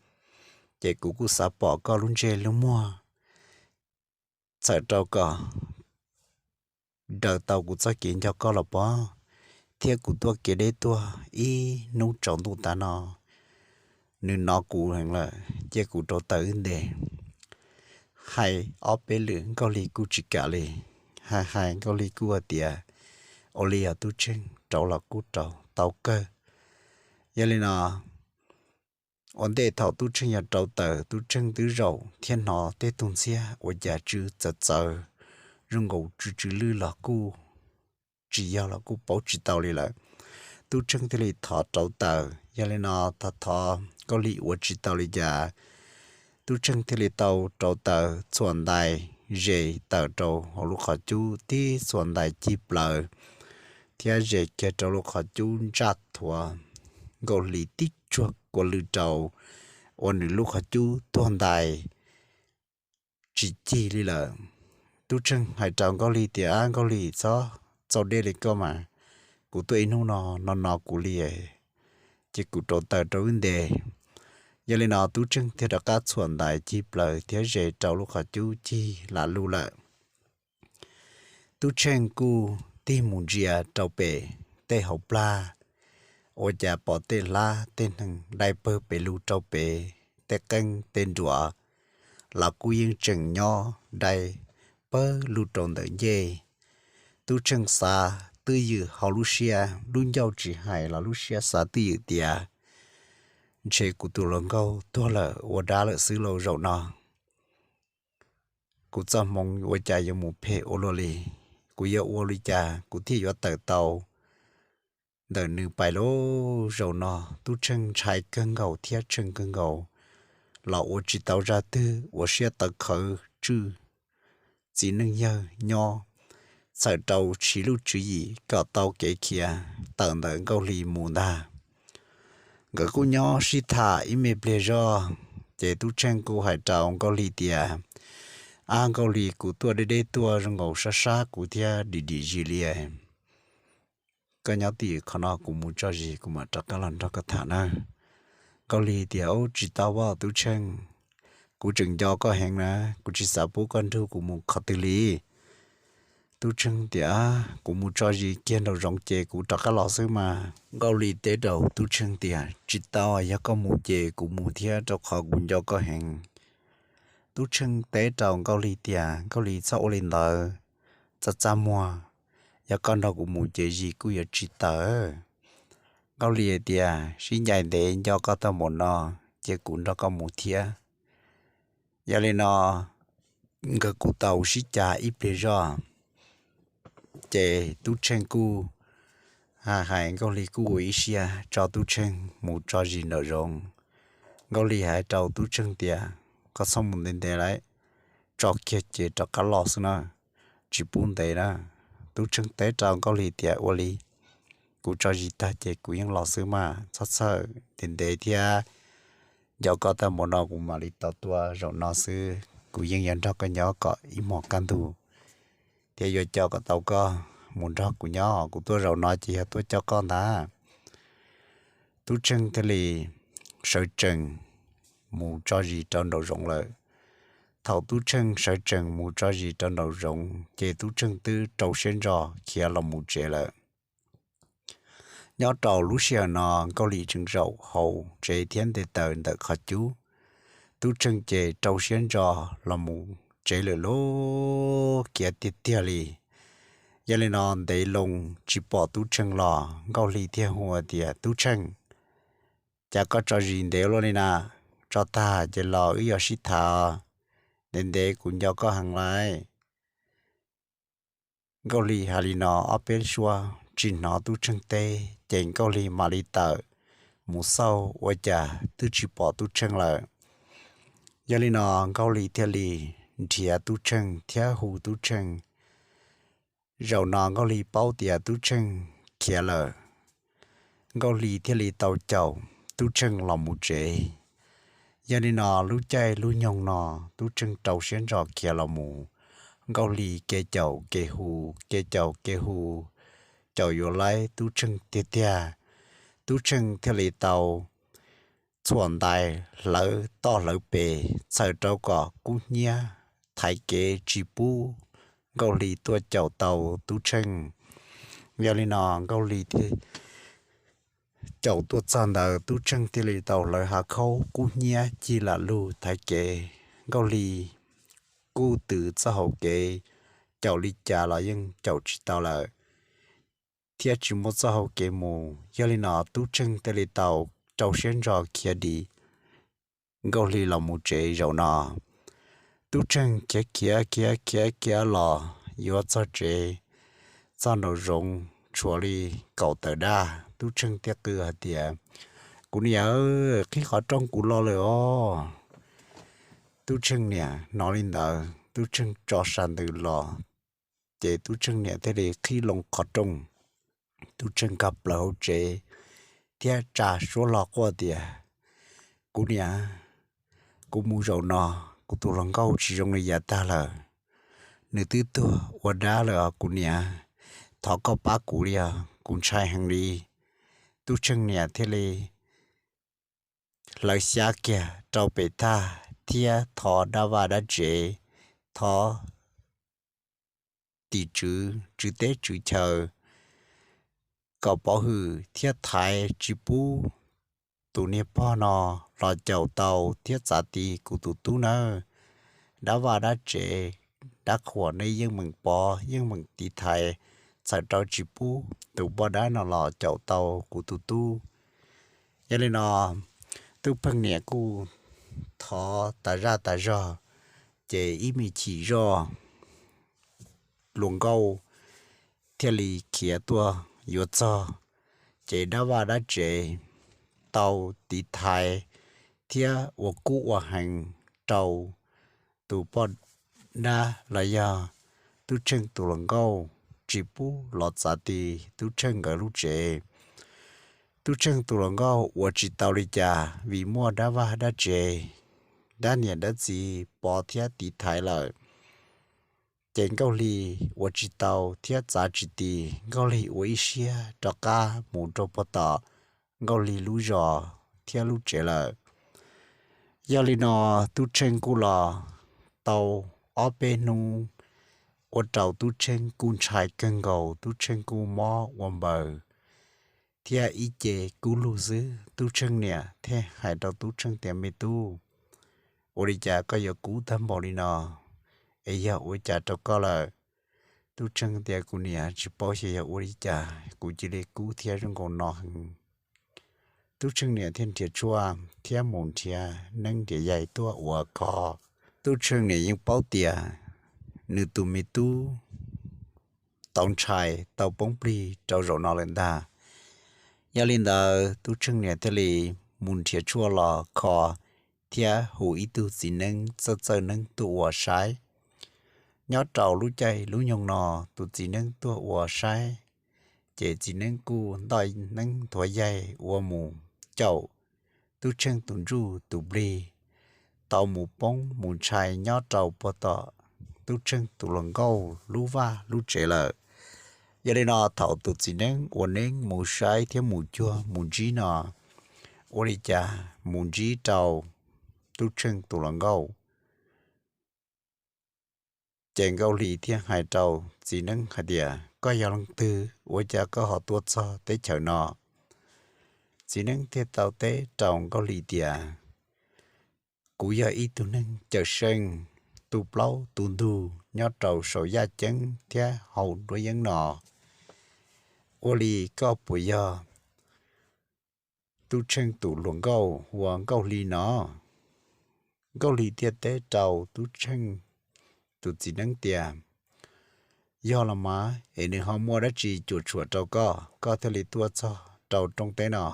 ces kuv kuj xav pom koj lub ntsej lub muag, txhawm rau kom daws tau kuv txoj kev nco koj los pob, thiab kuv tuaj kev deb tuaj ib hnub tsaus ntuj tas no, nws hnov kuv heev lawm, cia kuv rauv taws wb nte. Hais ob peb lwm Nkauj Hli kuj tsis kam li. Hais hais Nkauj Hli kuj hais tias, Ua li os Tub Tsheej, rauv los kuj rauv tau kawg. Yog li no, ua ntej thaum Tub Tsheej yog rauv taws, Tub Tsheej twb zaum thiab hnov tej tug ntxhiab ua cas tsw txawv txawv, zoo nkaus tsw tsw lwj los kuj tsis yog los kuj paub tsis tau li lawm. Tub Tsheej thiaj li thov rauv taws. Yog li no thov thov Nkauj Hli ua tsis tau li cas, Tub Tsheej thiaj li tau rauv taws txhuam ntais ze tawm rau hauv lub qhov cub tib txhuam ntais cig plaws thiab ze kiag rau lub qhov cub ntsaj thuav. Nkauj Hli tib tsuag kua lw rau ua nws lub qhov cub tuag ntais tsis cig li lawm. Tub Tsheej hais rau Nkauj Hli tias, Ab Nkauj Hli, txhob txaus dej li koj mas, kuv tuaj ib hnub no no no kuv li, ces kuv rauv taws rau wb nte. Yog li no Tub Tsheej thiaj rov qab txhuam ntais cig plaws thiab ze rau lub qhov cub cig lam lug lawm. Tub Tsheej kuj tig mus ntsia rau pem tej hauv plag, ua cas pom tej hlab tej hneev dai pawg pes lug rau pem, tej qeej tej nruas los kuj yeej tseem nyob dai pawg lug rau ntawm ncej. Tub Tsheej xav twj ywm hauv lub siab, lub ncauj tsis hais los lub siab xav twj ywm tias, Ntshe kuv tus hluas nkauj tuag lawm ua dab lawm xwb lauj zaum no. Kuv txoj hmoov ua cas yuav mus phem ua luaj li? Kuv yuav ua li cas kuv thiaj yuav tawm tau ntawm nws pais lauj zaum no? Tub Tsheej ntshai kawg nkaus thiab tshee kawg nkaus, los ua tsis tau zaj twg, ua siab tawv qhawv tswj txiv neej yawg nyob, txhawm rau siv lub tswv yim kom tau kev khiav tawm ntawm Nkauj Hli mus ntag. Nkawd kuj nyob sib tham ib me pliag zog, ces Tub Tsheej kuj hais rau Nkauj Hli tias, Ab Nkauj Hli, kuv tuaj deb deb tuaj zoo nkaus sab sab kuv thiab dim dim zis li. Koj nyob tim qhov no kuv mus tso zis kuv mam rov qab los nrog koj tham nawb. Nkauj Hli tias, Ub, tsis tau os Tub Tsheej, kuv tseem nco koj heev na, kuv tsis xav pub koj nrug kuv mus qhov twg li. Tub Tsheej tias, Kuv mus tso zis kiag nraum zoov ces kuv rov qab los xwb mas. Nkauj Hli teb rau Tub Tsheej tias, Tsis tau, yog koj mus ces kuv mus thiab rau qhov kuv nco koj heev. Tub Tsheej teb rau Nkauj Hli tias, Nkauj Hli, txhob ua li ntawd, txaj txaj muag, yog koj nrog kuv mus ces zis kuj yuav tsis tawm. Nkauj Hli tias, Sib ncaim ntev nco koj tau npaum no ces kuv nrog koj mus thiab. Yog li no nkawd kuj tau sib cav ib pliag zog, ces Tub Tsheej kuj hais Nkauj Hli kuj ua ib siab tso Tub Tsheej mus tso zis nraum zoov. Nkauj Hli hais rau Tub Tsheej tias, Koj txhob mus ntev ntev lawm, tso kiag ces rov qab los xwb na, tsis pub ntev na. Tub Tsheej teb rau Nkauj Hli tias, Ua li, kuv tso zis tag ces kuv yeej los xwb mas, txhob txhawj ntev ntev thiab, nco koj tau npaum no kuv mam li tau tuaj zaum no xwb, kuv yeej yuav nrog koj nyob kom ib hmos kaj ntug thiab yuav coj kom tau koj mus nrog kuv nyob, kuv tuaj zaum no ces yog tuaj coj koj ntag. Tub Tsheej thiaj li sawv tsees mus tso zis rau nraum zoov lawm. Thaum Tub Tsheej sawv tsees mus tso zis rau nraum zoov ces Tub Tsheej twb rau siab ntso khiav los mus tsev lawm. Nyob rau lub sij hawm no Nkauj Hli tseem zaum hauv tsev thiab nte taws ntawm qhov cub. Tub Tsheej ces rau siab ntso los mus tsev lawm lauj, khiav tiag tiag li. Yog li no ntev loo tsis pom Tub Tsheej los, Nkauj Hli thiaj hu tias, Tub Tsheej, cas koj tso zis ntev luaj li na? Tso tag ces los wb yuav sib tham, ntev ntev kuv nco koj heev lawm. Nkauj Hli hais li no ob peb suab tsis hnov Tub Tsheej teb ces Nkauj Hli mam li tawm mus xauj ua cas twb tsis pom Tub Tsheej lawm. Yog li no Nkauj Hli thiaj li nrhiav Tub Tsheej thiab hu Tub Tsheej. Zaum no Nkauj Hli paub tias Tub Tsheej khiav lawm, Nkauj Hli thiaj li tau caum Tub Tsheej los mus tsev. Yog li no lub caij lub nyoog no Tub Tsheej rau siab ntso khiav los mus, Nkauj Hli ke caum ke hu, ke caum ke hu, caum yuav laib Tub Tsheej tiag tiag. Tub Tsheej thiaj li tau txhuam ntais hlawv toj hlawv pes txhawm rau kom kub hnyiab thaiv kev tsis pub Nkauj Hli tuaj caum tau Tub Tsheej. Yog li no Nkauj Hli caum tuaj txog ntawd Tub Tsheej thiaj li tau hlawv hav khaub kub hnyiab cig lam lug thaiv kev. Nkauj Hli kuj twv txoj hau kev, caum li cas los yeej caum tsis tau lawm thiab tsis muaj txoj hau kev mus. Yog li no Tub Tsheej thiaj li tau rau siab ntso khiav dim Nkauj Hli los mus tsev zaum no. Tub Tsheej khiav khiav khiav khiav khiav los yuav txog tsev, txog nraum zoov tshuav li kaum tawm dab. Tub Tsheej thiaj qw hais tias, Kuv niam, qhib qhov rooj kuv los lawm os. Tub Tsheej niam hnov li ntawd Tub Tsheej tso sas ntws los, ces Tub Tsheej niam thiaj li qhib loo qhov rooj. Tub Tsheej nkag plaws hauv tsev thiab tsa suab hlo quaj tias, Kuv niam, kuv mus zaum no kuv tus hluas nkauj tsis zoo li yav tag lawm, nws twb tuag ua dab lawm os kuv niam, thov koj pab kuv li os, kuv ntshai heev li. Tub Tsheej niam thiaj li hlawv xyab kiag rau pem thaj thiab thov dab vaj dab tsev, thov tim tswv tswv teb tswv chaw kom pov hwm thiab thaiv tsis pub tus niag pog no los caum tau thiab txav ti kuv tus tub nawb. Dab vaj dab tsev, dab qhuas nej yeej meem pov yeej meem tiv thaiv txhawm rau tsis pub tus poj dab no los caum tau kuv tus tub. Yog li no Tub Pheej niam kuj thov tas zaj tas zog, ces ib me chim zoj hluas nkauj thiaj li khiav tuaj yuav txog, ces dab vaj dab tsev tau tiv thaiv thiab ua kub ua heev rau tus poj dab los yog Tub Tsheej tus hluas nkauj, tsis pub los txav ti Tub Tsheej nkawd lub tsev. Tub Tsheej tus hluas nkauj ua tsis tau li cas vim muaj dab vaj dab tsev, dab niam dab txiv pov thiab tiv thaiv lawm. Ces Nkauj Hli ua tsis tau thiab txav tsis tis, Nkauj Hli ua ib siab rov qab mus rau puag tom Nkauj Hli lub zos thiab lub tsev lawm. Yog li no, Tub Tsheej kuj los tau ob peb hnub, ua rau Tub Tsheej kuj ntshai kawg nkaus, Tub Tsheej kuj mob ua npaws thiab ib ce kub lug xwb. Tub Tsheej niam thiaj hais rau Tub Tsheej tias, Me tub, ua li cas koj yuav kub tag npaum li no? Es yog ua cas rau koj lawm? Tub Tsheej tias, Kuv niam, tsis paub xyov yog ua li cas kuv cia li kub thiab zoo nkaus no heev. Tub Tsheej niam thiaj nrhiav tshuaj thiab mus nrhiav neeb nrhiav yaig tuaj ua kho. Tub Tsheej niam yeej paub tias nws tus me tub tau ntshai tau poob plig rau zaum no lawm ntag. Yog li ntawd, Tub Tsheej niam thiaj li mus nrhiav tshuaj los kho thiab hu ib tug txiv neeb txawj txawj neeb tuaj ua saib. Nyob rau lub caij lub nyoog no, tus txiv neeb tuaj ua saib, ces txiv neeb kuj ntoj neeb nthuav yaig ua mus caum Tub Tsheej tus ntsuj tus plig tau mus poob mus ntshai nyob rau puag tom Tub Tsheej tus hluas nkauj lub vaj lub tsev lawm. Yog li no, thaum tus txiv neeb ua neeb mus saib thiab mus cuag mus ntsib no, ua li cas mus ntsib rau Tub Tsheej tus hluas nkauj. Ces Nkauj Hli thiaj hais rau txiv neeb hais tias, Koj yog leej twg? Ua cas koj ho tuaj txog teb chaws no? Txiv neeb thiaj tau teb rau Nkauj Hli tias, Kuv yog ib tug neeg cawm seej, tu plaub tu ntug nyob rau saum yaj ceeb thiab hauv nruab yeeb no. Ua li koj puas yog Tub Tsheej tus hluas nkauj hu ua Nkauj Hli no? Nkauj Hli thiaj teb rau Tub Tsheej tus txiv neeb tias, Yog los mas es nws ho muaj dab tsi cuam tshuam rau koj, koj thiaj li tuaj txog rau rooj teb no?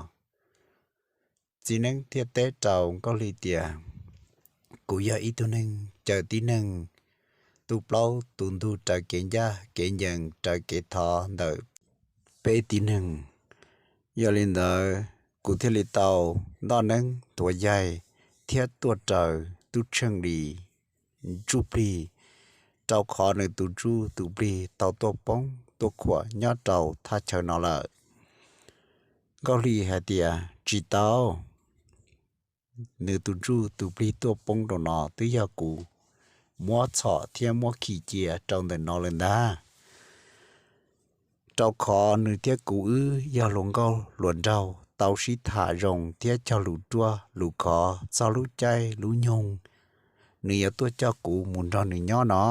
Txiv neeb thiaj teb rau Nkauj Hli tias, Kuv yog ib tug neeg cawm tib neeg, tu plaub tu ntug raws kev ncaj kev ncees raws kev thov ntawm peb tib neeg. Yog li ntawd, kuv thiaj li tau ntoj neeb nthuav yaig thiab tuaj raws Tub Tsheej li ntsuj plig, rau qhov nws tus ntsuj tus plig tau tuaj poob tuaj khuam nyob rau thaj chaw no lawm. Nkauj Hli hais tias, Tsis tau, nws tus ntsuj tus plig tuaj poob rau no twb yog kuv muab txhom thiab muab khi cia rau ntawm no lawm ntag. Rau qhov nws thiab kuv wb yog hluas nkauj hluas nraug tau sib tham zoo thiab cog lus ruaj lus khov txog lub caij lub nyoog nws yuav tuaj coj kuv mus nrog nws nyob no.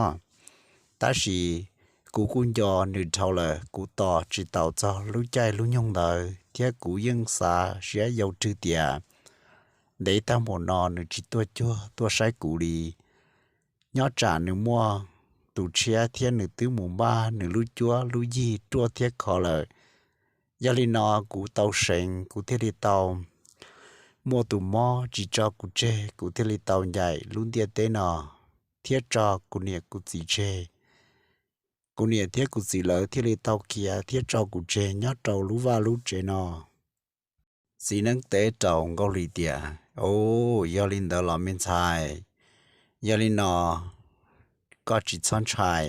Tab sis kuv kuj nco nws dhau lawm, kuv tos tsis tau txog lub caij lub nyoog ntawd thiab kuv yeej xav siab yau rwg tias ntev tag npaum no nws tsis tuaj cuag tuaj saib kuv li. Nyob tsam nws muaj tus tshiab thiab nws twb mus npaj nws lub cuab lub yig ruaj thiab khov lawm. Yog li no kuv tau seev, kuv thiaj li tau muaj tus mob tsis tso kuv tseg, kuv thiaj li tau ncaim lub ntiaj teb no thiab tso kuv niam kuv txiv tseg. Kuv niam thiab kuv txiv lawv thiaj li tau khiav thiab tso kuv tseg nyob rau lub vaj lub tsev no. Txiv neeb teb rau Nkauj Hli tias, Yog li ntawd los me ntxhais, yog li no koj tsis txhob ntshai,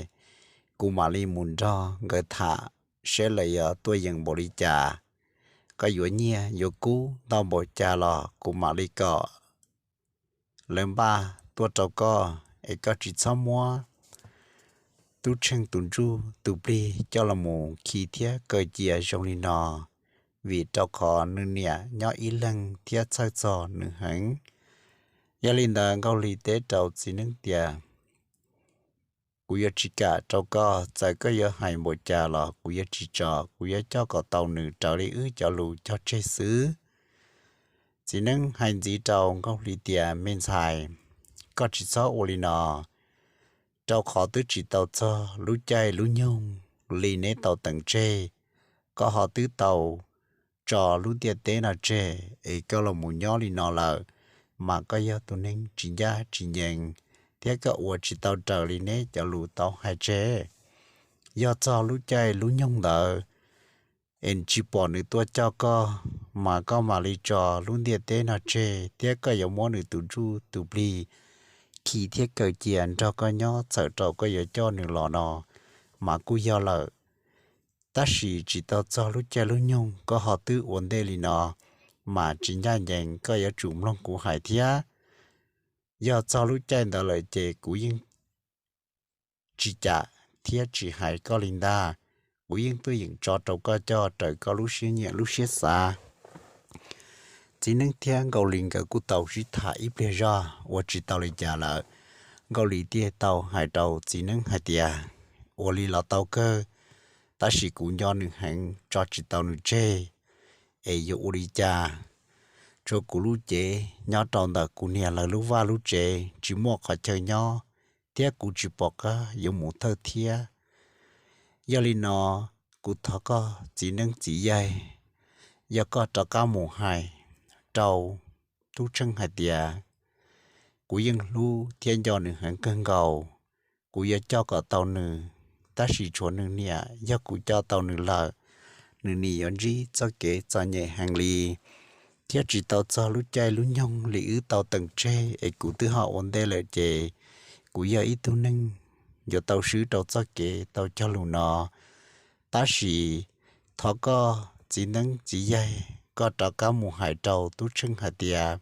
kuv mam li mus nrog nkawd tham seb lawv yuav tuaj yeem npaum li cas. Koj yuav nyiaj yuav kub ntau npaum cas los kuv mam li kom lawv npaj tuaj rau koj, es koj tsis txhob muab Tub Tsheej tus ntsuj tus plig coj los mus khi thiab kaw cia zoo li no, vim rau qhov nws niam nyob ib leeg thiab txhawj txog nws heev. Yog li ntawd Nkauj Hli teb rau txiv neeb tias, Kuv yuav tsis kam rau koj, txawm koj yuav hais npaum cas los kuv yuav tsis tso, kuv yuav coj kom tau nws raws li wb cov lus cog tseg xwb. Txiv neeb hais ntxiv rau Nkauj Hli tias, Me ntxhais, koj tsis txhob ua li no, rau qhov twb tsis tau txog lub caij lub nyoog li neb tau teem tseg. Koj ho twb tau tso lub ntiaj teb no tseg es koj los mus nyob li no lawm, mas koj yog tus neeg tsis ncaj tsis ncees thiab koj ua tsis tau raws li neb cov lus tau hais tseg. Yog txog lub caij lub nyoog ntawd es tsis pom nws tuaj coj koj, mas koj mam li tso lub ntiaj teb no tseg thiab koj yuav muab nws tus ntsuj tus plig khi thiab kaw cia nrog koj nyob txhawm rau koj yuav coj nws los no mas kuj yog lawm. Tab sis tsis tau txog lub caij lub nyoog koj ho twb ua ntej li no mas tsis ncaj ncees, koj yuav tsum mloog kuv hais thiab. Yog txog lub caij ntawd lawm ces kuv yeej tsis cam thiab tsis hais koj li ntag. Kuv yeej tuaj yeem tso rau koj coj raws koj lub siab nyiam lub siab xav. Txiv neeb thiab Nkauj Lis nkawd kuj tau sib tham ib pliag zog ua tsis tau li cas lawm, Nkauj Lis thiaj tau hais rau txiv neeb hais tias, ua li los tau kawg, tab sis kuv nco nws heev tso tsis tau nws tseg, es yuav ua li cas? Tshuav kuv lub cev nyob rau ntawm kuv niam lawv lub vaj lub tsev tsis muaj qhov chaw nyob, thiab kuv tsis pom qab yuav mus thawj thiab. Yog li no, kuv thov koj txiv neeb txiv yaig, yog koj rov qab mus hais rau Tub Tsheej hais tias, kuv yeej hlub thiab nco nws heev kawg nkaus, kuv yuav coj kom tau nws, tab sis tshuav nws niam, yog kuv coj tau nws lawm, nws nim yuav ntsib txoj kev txom nyem heev li, thiab tsis tau txog lub caij lub nyoog li wb tau teem tseg es kuv twb ho ua ntej lawm ces kuv yog ib tug neeg yuav tau swb rau txoj kev tau cog lus no. Tab sis thov koj txiv neeb txiv yaig, koj rov qab mus hais rau Tub Tsheej hais tias,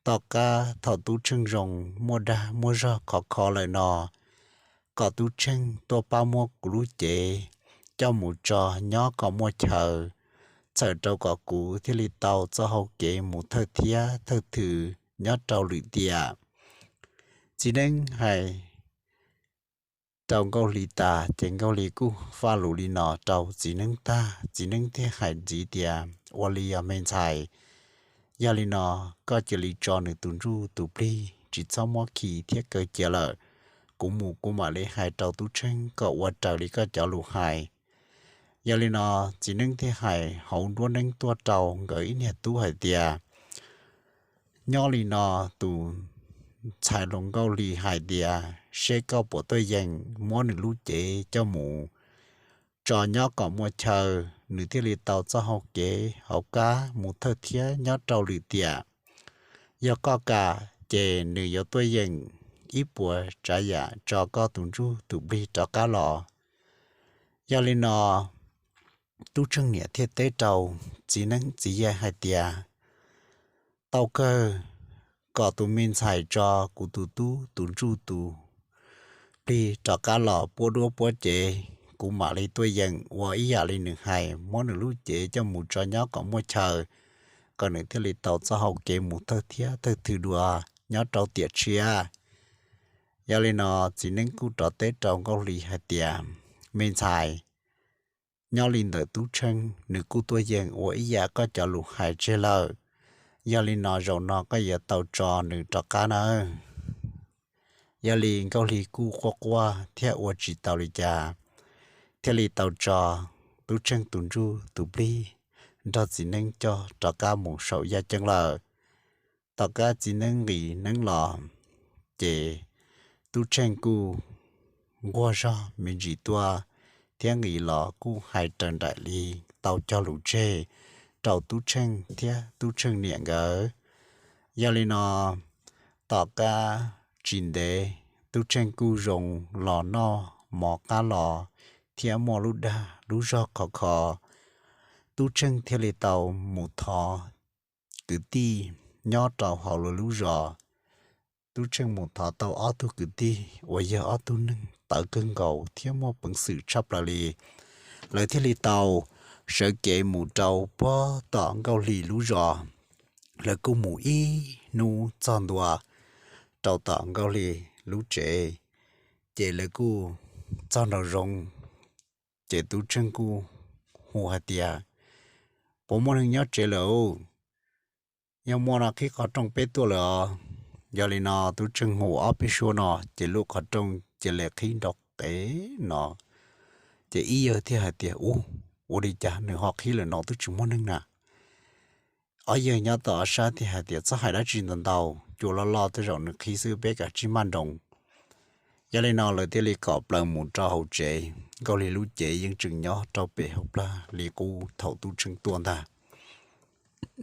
tom qab thaum Tub Tsheej zoo muaj dag muaj zog khov kho lawm no, kom Tub Tsheej tuaj pab muab kuv lub cev coj mus tso nyob kom muaj chaw, txhawm rau kom kuv thiaj li tau txoj hau kev mus thawj thiab thawj thwm nyob rau lwm tiam. Txiv neeb hais rau Nkauj Lis tas ces Nkauj Lis kuj faj lus li no rau txiv neeb tag, txiv neeb thiaj hais ntxiv tias, ua li os me ntxhais, yog li no koj cia li tso nws tus ntsuj tus plig, tsis txhob muab khi thiab kaw cia lawm. Kuv mus kuv mam li hais rau Tub Tsheej kom ua raws li koj cov lus hais. Yog li no, txiv neeb thiaj hais hauv nruab neeb tuaj rau nkawd ib niag tub hais tias, nyob li no, tus ntxhais hluas Nkauj Lis hais tias seb koj puas tuaj yeem muab nws lub cev coj mus tso nyob kom muaj chaw, nws thiaj li tau txoj hau kev hauv qab mus thawj thiab nyob rau lwm tiam. Yog koj kam ces nws yuav tuaj yeem ib puas tsav yam tso koj tus ntsuj tus plig rov qab los. Yog li no, Tub Tsheej niam thiaj teb rau txiv neeb txiv yaig hais tias, tau kawg, kom tus me ntxhais tso kuv tus tub tus ntsuj tus plig rov qab los puab duab puab cev, kuv mam li tuaj yeem ua ib yam li nws hais, muab nws lub cev coj mus tso nyob kom muaj chaw, kom nws thiaj li tau txoj hau kev mus thawj thiab thawj thwm dua nyob rau tiam tshiab. Yog li no, txiv neeb kuj rov teb rau Nkauj Lis hais tias, me ntxhais, nyob li ntawm Tub Tsheej, nws kuj tuaj yeem ua ib yam koj cov lus hais tseg lawm. Yog li no, zaum no koj yuav tau tso nws rov qab nawb. Yog li Nkauj Lis kuj quaj quaj thiab ua tsis tau li cas, thiaj li tau tso Tub Tsheej tus ntsuj tus plig nrog txiv neeb coj rov qab mus saum yaj ceeb lawm. Tom qab txiv neeb nqis neeb los, ces Tub Tsheej kuj nquag zog me ntsis tuaj, thiab nqis los kuj hais raws nraim li tau cog lus tseg rau Tub Tsheej thiab Tub Tsheej niam nkawd. Yog li no, tom qab tsis ntev Tub Tsheej kuj zoo los noj mov qab los, thiab muaj lub dag lub zog khov kho. Tub Tsheej thiaj li tau mus thov kwv tij nyob rau hauv lawv lub zos. Tub Tsheej mus thov tau ob tug kwv tij uas yog ob tug neeg tawv kawg nkaus thiab muaj peev xwm tshaj plaws li. Lawv thiaj li tau sawv kev mus rau puag tom Nkauj Lis lub zos. Lawv kuj mus ib hnub txog ntua rau tom Nkauj Lis lub tsev, ces lawv kuj txog nraum zoov, ces Tub Tsheej kuj hu hais tias, puas muaj neeg nyob tsev lawm? Yog muaj no qhib qhov rooj peb tuaj lawm os. Yog li no Tub Tsheej hu ob peb suab no, ces lub qhov rooj cia li qhib nrov qev no. Ces ib yawg thiaj hais tias, ub, ua li cas nws ho qhib lawm no twb tsis muaj neeg na? Ob yawg nyob tom ob sab thiaj hais tias, txhob hais dab tsi ntau ntau, cua loj loj tej zaum nws qhib xwb, peb kav tsij maj nroos. Yog li no lawv thiaj li kom plaws mus rau hauv tsev. Nkauj Lis lub cev yeej tseem nyob rau pem hauv plag li qub thaum Tub Tsheej tuaj ntag.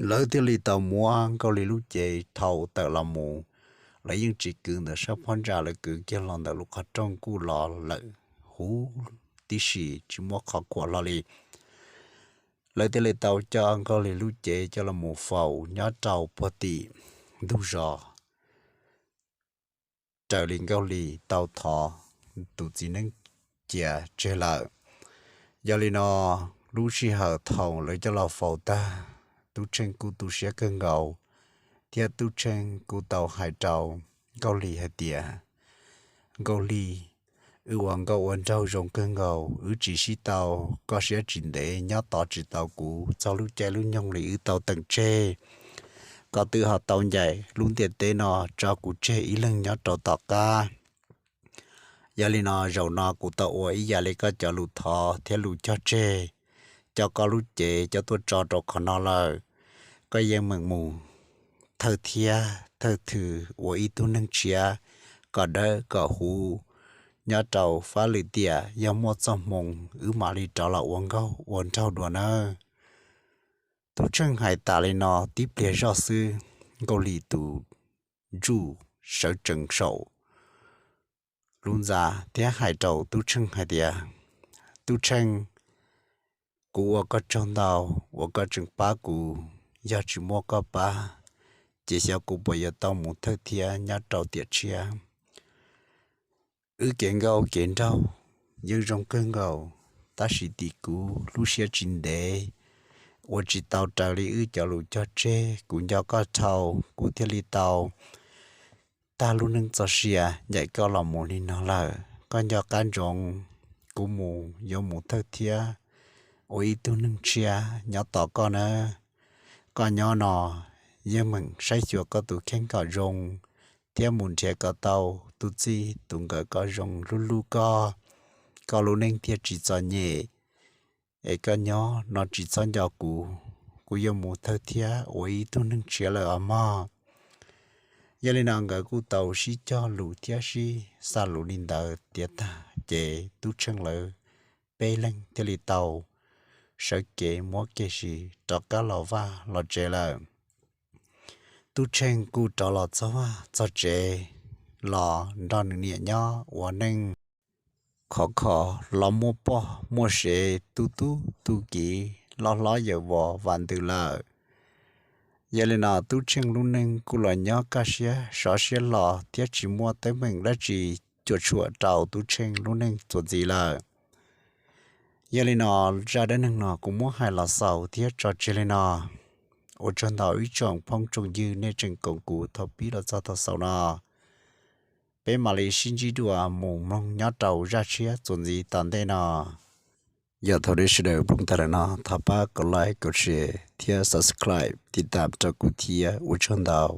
Lawv thiaj li tau muab Nkauj Lis lub cev thau tawm los mus lawv yeej tsis kwv ntawm sab phab ntsa, lawv kwv kiag los ntawm lub qhov rooj kuj los lawm huv tib si, tsis muaj qhov khuam hlo li. Lawv thiaj li tau coj Nkauj Lig lub cev coj los mus faus nyob rau puag tim ntug zos raws li Nkauj Lig tau thov tus txiv neeb cia tseg lawm. Yog li no, lub sij hawm thaum lawv coj los faus tag, Tub Tsheej kuj tu siab kawg nkaus, thiab Tub Tsheej kuj tau hais rau Nkauj Lig hais tias, Nkauj Lig, wb ua nkauj ua nraug zoo kawg nkaus, wb tsis sib tau, koj siab tsis ntev nyob tos tsis tau kuv txog lub caij lub nyoog li wb tau teem tseg. Koj twb ho tau ncaim lub ntiaj teb no tso kuv tseg ib leeg nyob rau tom qab. Yog li no zaum no kuv tau ua ib yam li koj cov lus thov thiab lus cog tseg, coj koj lub cev coj tuaj tso rau qhov no lawm. Koj yeej meem mus thawj thiab thawj thwm ua ib tug neeg tshiab kom dawb kom huv nyob rau fab lwm tiam, yog muaj txoj hmoo wb mam li rov los ua nkauj ua nraug dua nawb. Tub Tsheej hais tas li no tib pliag zoj xwb, Nkauj Lig tus ntsuj sawv tsees saum lub ntxa thiab hais rau Tub Tsheej hais tias, Tub Tsheej, kuv ua koj tsaug ntau uas koj tseem pab kuv, yog tsis muaj koj pab ces xyov kuv puas yuav tau mus thawj thiab nyob rau tiam tshiab. Wb kev nkauj kev nraug yeej zoo kawg nkaus, tab sis tim kuv lub siab tsis ntev, ua tsis tau raws li wb cov lus cog tseg. Kuv nco koj dhau, kuv thiaj li tau tag lub neej txoj sia ncaim koj los mus li no lawm. Koj nco qab ntsoov, kuv mus yuav mus thawj thiab ua ib tug neeg tshiab nyob tos koj nawb. Koj nyob no yeej meem saib xyuas koj tus kheej kom zoo thiab mus nrhiav kom tau tus txij tus nkawm kom zoo hlub hlub koj, koj lub neej thiaj tsis txom nyem. Es koj nyob no tsis txhob nco kuv, kuv yuav mus thawj thiab ua ib tug neeg tshiab lawm os mog. Yog li no nkawd kuj tau sib cog lus thiab sib xa lus li ntawd tiav tag ces Tub Tsheej lawv peb leeg thiaj li tau sawv kev muab kev si rov qab los vaj los tsev lawm. Tub Tsheej kuj rov los txog vaj txog tsev los nrog nws niam nyob ua neej khov kho los muaj poj muaj sev tu tub tu kiv loj hlob yawm vos vam ntws lawm. Yog li no Tub Tsheej lub neej kuj los nyob kaj siab sov siab los thiab tsis muaj teeb meem dab tsi cuam tshuam rau Tub Tsheej lub neej txuas ntxiv lawm. Yog li no zaj dab neeg no kuv muab hais los xaus thiab tso tseg li no. Ua tsaug ntau ib tsoom phooj tsoom ywg nej tseem koom kuv thaum pib los txog thaum xaus no. Peb mam li sib ntsib dua mus mloog nyob rau zaj tshiab txuas ntxiv tom ntej no. Yog thaum nej sawv daws mloog tag lawm no thov pab kom like, kom share thiab subscribe tiv tam rau kuv thiab ua tsaug ntau.